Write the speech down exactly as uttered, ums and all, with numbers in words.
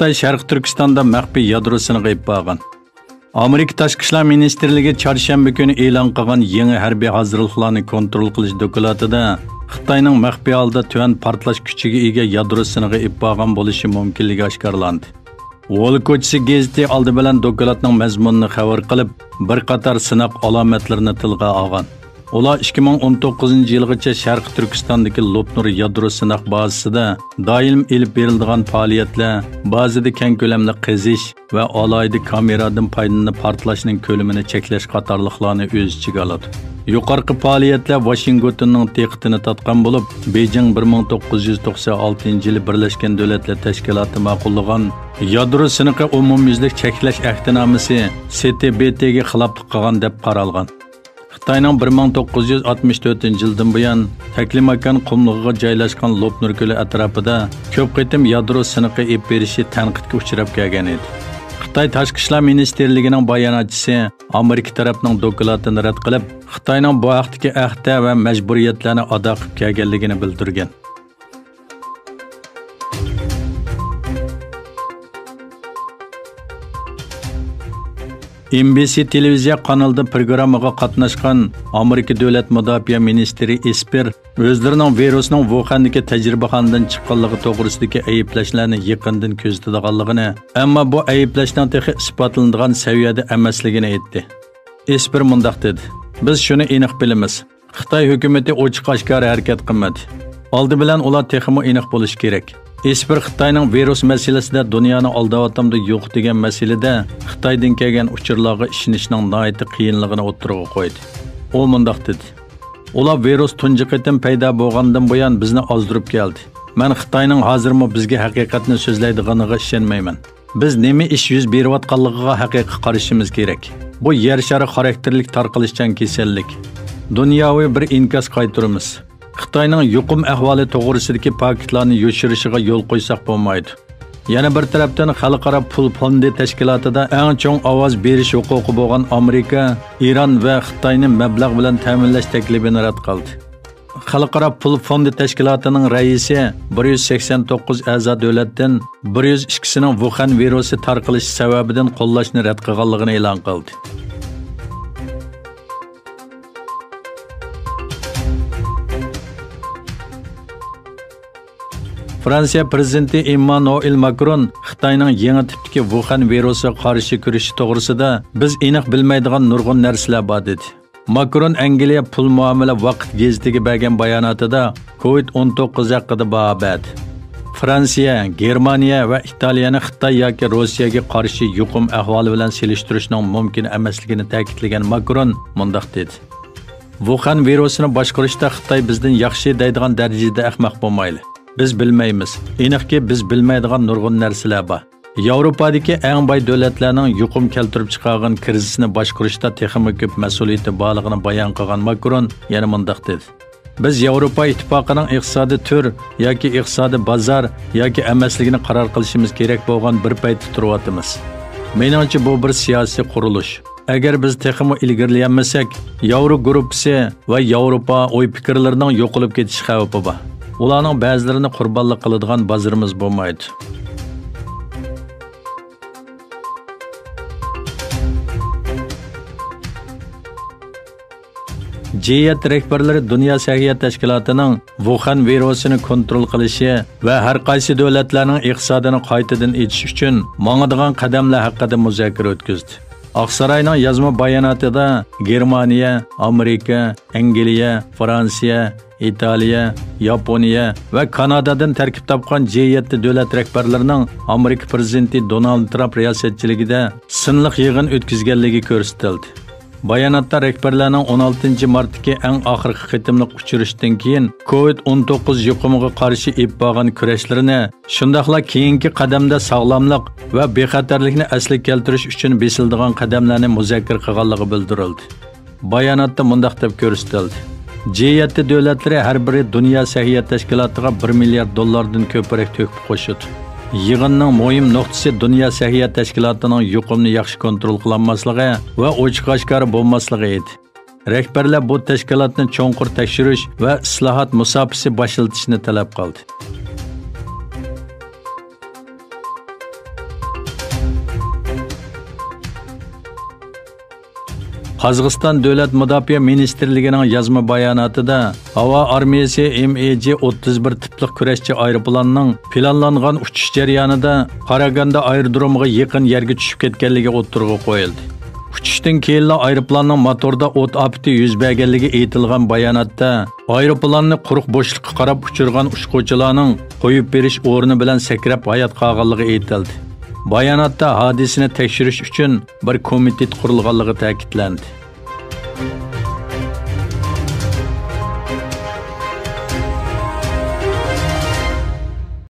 خىتاي شەرقىي تۈركىستاندا مەخپىي يادرو سىنىقى ئېلىپ بارغان. ئامېرىكا تاشقى ئىشلار مىنىستىرلىكى چارشەنبە كۈنى ئېلان قىلغان يېڭى ھەربىي ھازىرلىقلارنى كونترول قىلىش دوكلاتىدا خىتاينىڭ مەخپىي ھالدا تۆۋەن پارتلاش كۈچىگە ئىگە يادرو سىنىقى ئېلىپ بارغان بولۇشى مۇمكىنلىكى ئاشكارىلاندى. ۋول كوچىسى گېزىتى ئالدى بىلەن دوكلاتنىڭ مەزمۇنىنى خەۋەر قىلىپ، بىر قاتار سىناق ئالامەتلىرىنى تىلغا ئالغان. ئۇلار ئىككى مىڭ ئون توققۇزىنچى يىلغىچە شەرقىي تۈركىستاندىكى لوپنۇر يادرو سىناق بازىسىدا دائىم ئېلىپ بېرىلىدىغان پائالىيەتلەر، بازىدا كەڭ كۆلەملىك قېزىش ۋە ئالاھىدە كامېرادىن پايدىلىنىپ پارتلاشنىڭ كۆلىمىنى چەكلەش قاتارلىقلارنى ئۆز ئىچىگە ئالىدۇ. يۇقىرىقى پائالىيەتلەر ۋاشىنگتوننىڭ دىققىتىنى تارتقان بولۇپ، بېيجىڭ بىر مىڭ توققۇز يۈز توقسان ئالتىنچى يىلى بىرلەشكەن دۆلەتلەر تەشكىلاتى ماقۇللىغان يادرو سىنىقى ئومۇميۈزلۈك چەكلەش ئەھدىنامىسى، سى تى بى تى، گە خىلاپلىق قىلغان دەپ قارالغان. خىتاينىڭ بىر مىڭ توققۇز يۈز ئاتمىش تۆتىنچى يىلدىن بۇيان تەكلىماكان قۇملۇقىغا جايلاشقان لوپنۇر كۆلى ئەتراپىدا كۆپ قېتىم يادرو سىنىقى ئېلىپ بېرىشى تەنقىدكە ئۇچراپ كەلگەن ئىدى. خىتاي تاشقى ئىشلار مىنىستىرلىكىنىڭ باياناتچىسى ئامېرىكا تەرەپنىڭ دوكلاتىنى رەت قىلىپ، خىتاينىڭ بۇ ھەقتىكى ئەھدە ۋە مەجبۇرىيەتلەرنى ئادا قىلىپ كەلگەنلىكىنى بىلدۈرگەن. ئېن بى سى تېلېۋىزىيە قانىلىدا پروگراممىغا قاتناشقان ئامېرىكا دۆلەت مۇداپىئە مىنىستىرى ئېسپېر ئۆزلىرىنىڭ ۋىرۇسنىڭ ۋۇخەندىكى تەجرىبىخانىدىن چىققانلىقى توغرىسىدىكى ئەيىبلەشلەرنى يېقىندىن كۆزىتىدىغانلىقىنى، ئەمما بۇ ئەيىبلەشنىڭ تېخى ئىسپاتلىنىدىغان سەۋىيەدە ئەمەسلىكىنى ئېيتتى. ئېسپېر مۇنداق دېدى، بىز شۇنى ئېنىق بىلىمىز. خىتاي ھۆكۈمىتى ئوچۇق-ئاشكارا ھەرىكەت قىلمىدى. ئالدى بىلەن ئۇلار تېخىمۇ ئېنىق بولۇشى كېرەك. ئېسپېر خىتاينىڭ ۋىرۇس مەسىلىسىدە دۇنيانى ئالداۋاتامدۇ يوق دېگەن مەسىلىدە خىتايدىن كەلگەن ئۇچۇرلارغا ئىشىنىشنىڭ ناھايىتى قىيىنلىقىنى ئوتتۇرىغا قويدى. ئۇ مۇنداق دېدى، ئۇلار ۋىرۇس تۇنجى قېتىم پەيدا بولغاندىن بۇيان بىزنى ئازدۇرۇپ كەلدى. مەن خىتاينىڭ ھازىرمۇ بىزگە ھەقىقەتنى سۆزلەيدىغىنىغا ئىشەنمەيمەن. بىز نېمە ئىش يۈز بېرىۋاتقانلىقىغا ھەقىقىي قارىشىمىز كېرەك. بۇ يەر شارى خاراكتېرلىك تارقىلىشچان كېسەللىك. دۇنياۋى بىر ئىنكاس قايتۇرىمىز. خىتاينىڭ يۇقۇم ئەھۋالى توغرىسىدىكى پاكىتلارنى يوشۇرۇشىغا يول قويساق بولمايدۇ. يەنە بىر تەرەپتىن، خەلقئارا پۇل فوندى تەشكىلاتىدا ئەڭ چوڭ ئاۋاز بېرىش ھوقۇقى بولغان ئامېرىكا ئىران ۋە خىتاينى مەبلەغ بىلەن تەمىنلەش تەكلىپىنى رەت قىلدى. خەلقئارا پۇل فوندى تەشكىلاتىنىڭ رەئىسى بىر يۈز سەكسەن توققۇز ئەزا دۆلەتتىن بىر يۈز ئىككىسىنىڭ ۋۇخەن ۋىرۇسى تارقىلىشى سەۋەبىدىن قوللاشنى رەت قىلغانلىقىنى ئېلان قىلدى. فرانسىيە پىرېزىدېنتى ئېممانۇئېل ماكرون خىتاينىڭ يېڭى تىپتىكى ۋۇخەن ۋىرۇسىغا قارشى كۈرىشى توغرىسىدا بىز ئېنىق بىلمەيدىغان نۇرغۇن نەرسىلەر بار، دېدى. ماكرون ئەنگلىيە پۇل مۇئامىلە ۋاقىت گېزىتىگە بەرگەن باياناتىدا كوۋىد ئون توققۇز ھەققىدە باھا بەردى. فرانسىيە، گېرمانىيە ۋە ئىتالىيەنى خىتاي ياكى روسىيەگە قارشى يۇقۇم ئەھۋالى بىلەن سېلىشتۇرۇشنىڭ مۇمكىن ئەمەسلىكىنى تەكىتلىگەن ماكرون مۇنداق دېدى، ۋۇخەن ۋىرۇسىنى باشقۇرۇشتا خىتاي بىزدىن ياخشى دەيدىغان دەرىجىدە ئەخمەق بولمايلى. بىز بىلمەيمىز. ئېنىقكى، بىز بىلمەيدىغان نۇرغۇن نەرسىلەر بار. ياۋروپادىكى ئەڭ باي دۆلەتلەرنىڭ يۇقۇم كەلتۈرۈپ چىقارغان كىرىزىسنى باشقۇرۇشتا تېخىمۇ كۆپ مەسئۇلىيىتى بارلىقىنى بايان قىلغان ماكرون يەنە مۇنداق دېدى، بىز ياۋروپا ئىتتىپاقىنىڭ ئىقتىسادىي تۈر ياكى ئىقتىسادىي بازار ياكى ئەمەسلىكىنى قارار قىلىشىمىز كېرەك بولغان بىر پەيتتە تۇرۇۋاتىمىز. مېنىڭچە، بۇ بىر سىياسىي قۇرۇلۇش. ئەگەر بىز تېخىمۇ ئىلگىرىلىيەلمىسەك، ياۋرو گۇرۇپپىسى ۋە ياۋروپا ئوي پىكىرلىرىنىڭ يوقىلىپ كېتىش خەۋپى بار. ئۇلارنىڭ بەزىلىرىنى قۇربانلىق قىلىدىغان بازىرىمىز بولمايدۇ. جى يەتتە رەھبەرلىرى دۇنيا سەھىيە تەشكىلاتىنىڭ ۋۇخەن ۋىرۇسىنى كونترول قىلىشى ۋە ھەر قايسى دۆلەتلەرنىڭ ئىقتىسادىنى قايتىدىن ئېچىش ئۈچۈن ماڭىدىغان قەدەملەر ھەققىدە مۇزاكىرە ئۆتكۈزدى. ئاقساراينىڭ يازما باياناتىدا گېرمانىيە، ئامېرىكا، ئەنگلىيە، فرانسىيە، ئىتالىيە، ياپونىيە ۋە كانادادىن تەركىب تاپقان جى يەتتە دۆلەت رەھبەرلىرىنىڭ ئامېرىكا پىرېزىدېنتى دونالد ترامپ رىياسەتچىلىكىدە سىنلىق يىغىن ئۆتكۈزگەنلىكى كۆرسىتىلدى. باياناتتا رەھبەرلەرنىڭ ئون ئالتىنچى مارتتىكى ئەڭ ئاخىرقى قېتىملىق ئۇچرىشىشتىن كېيىن كوۋىد ئون توققۇز يۇقۇمىغا قارشى ئېلىپ بارغان كۈرەشلىرىنى، شۇنداقلا كېيىنكى قەدەمدە ساغلاملىق ۋە بىخەتەرلىكنى ئەسلىگە كەلتۈرۈش ئۈچۈن بېسىلىدىغان قەدەملەرنى مۇزاكىرە قىلغانلىقى بىلدۈرۈلدى. باياناتتا مۇنداق دەپ كۆرسىتىلدى، جى يەتتە دۆلەتلىرى ھەر بىرى دۇنيا سەھىيە تەشكىلاتىغا بىر مىليارد دوللاردىن كۆپرەك تۆھپە قوشىدۇ. يىغىننىڭ مۇھىم نۇقتىسى دۇنيا سەھىيە تەشكىلاتىنىڭ يۇقۇمنى ياخشى كونترول قىلالماسلىقى ۋە ئوچۇق-ئاشكارا بولماسلىقى ئىدى. رەھبەرلەر بۇ تەشكىلاتنى چوڭقۇر تەكشۈرۈش ۋە ئىسلاھات مۇساپىسى باشلىتىشنى تەلەپ قىلدى. قازاقىستان دۆلەت مۇداپىئە مىنىستىرلىكىنىڭ يازما باياناتىدا، ھاۋا ئارمىيەسى ئېم ئېي جى ئوتتۇز بىر تىپلىق كۈرەشچى ئايروپىلاننىڭ پىلانلانغان ئۇچۇش جەريانىدا قاراگاندا ئايرودرومىغا يېقىن يەرگە چۈشۈپ كەتكەنلىكى ئوتتۇرىغا قويۇلدى. ئۇچۇشتىن كېيىنلا ئايروپىلاننىڭ موتوردا ئوت ئاپىتى يۈز بەرگەنلىكى ئېيتىلغان باياناتتا، ئايروپىلاننى قۇرۇق بوشلۇققا قاراپ ئۇچۇرغان ئۇچقۇچىلارنىڭ قويۇپ بېرىش ئورنى بىلەن سەكرەپ ھايات قالغانلىقى ئېيتىلدى. باياناتتا ھادىسىنى تەكشۈرۈش ئۈچۈن بىر كومىتېت قۇرۇلغانلىقى تەكىتلەندى.